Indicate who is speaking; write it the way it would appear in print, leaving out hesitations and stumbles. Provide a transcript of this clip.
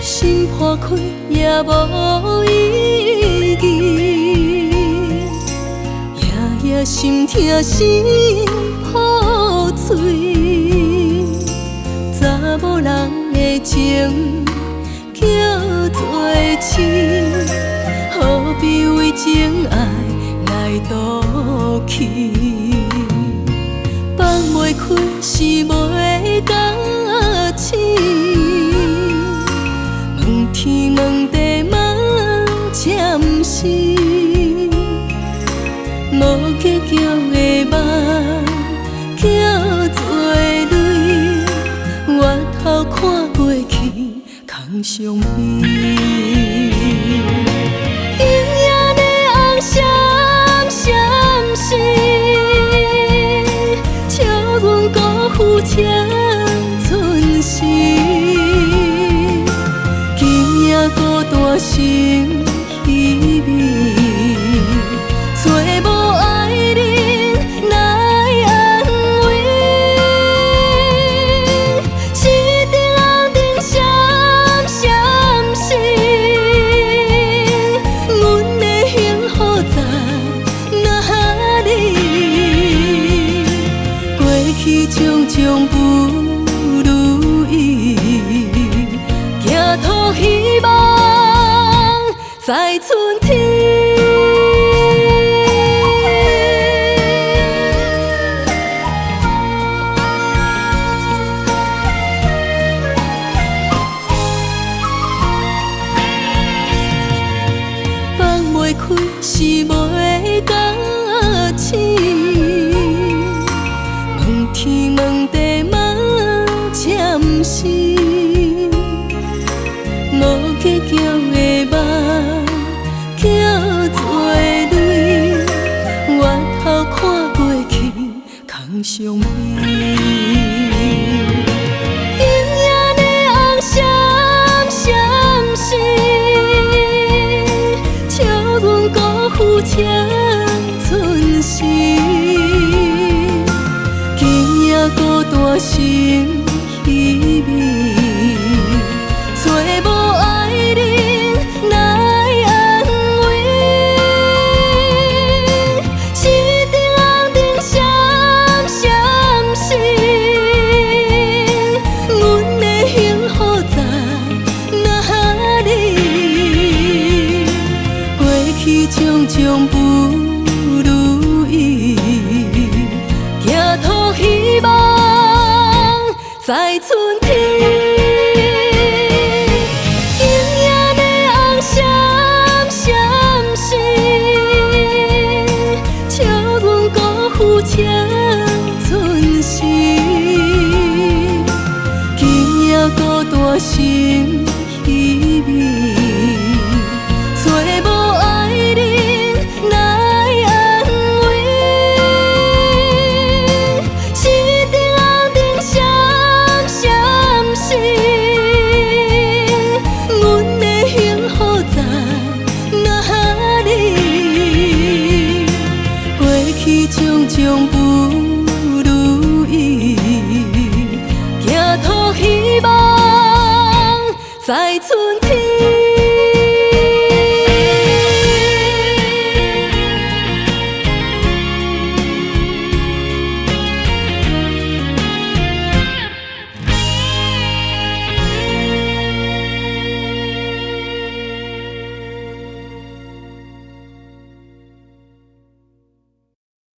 Speaker 1: 心破開也無意義，夜夜心疼心破碎，查某人的情叫做痴，何必為情愛來賭氣？放袂開是袂甘心。問天問地問占時，無結局的夢叫做淚，回頭看過去，空傷悲。今夜的紅閃閃烁，笑阮辜負青春時。孤單成稀微，找無愛人來安慰。一盞紅燈閃閃烁，阮的幸福在哪裡？過去種種不如意，寄託希望在春天。放袂開是袂甘心，問天問地問占時，無結局的夢叫做淚，回頭看過去，空傷悲。今夜的紅閃閃烁，笑阮辜負青春時。今夜孤單成稀微，找無愛人來安慰。一盞紅燈閃閃烁，阮的幸福在哪裡？過去種種不如意，寄託希望在春天。今夜的紅閃閃烁，笑阮辜負青春時。今夜孤單成稀微，找無愛人來安慰。一盞紅燈閃閃烁，阮的幸福在哪裡？過去種種不如意，寄託希望在春天。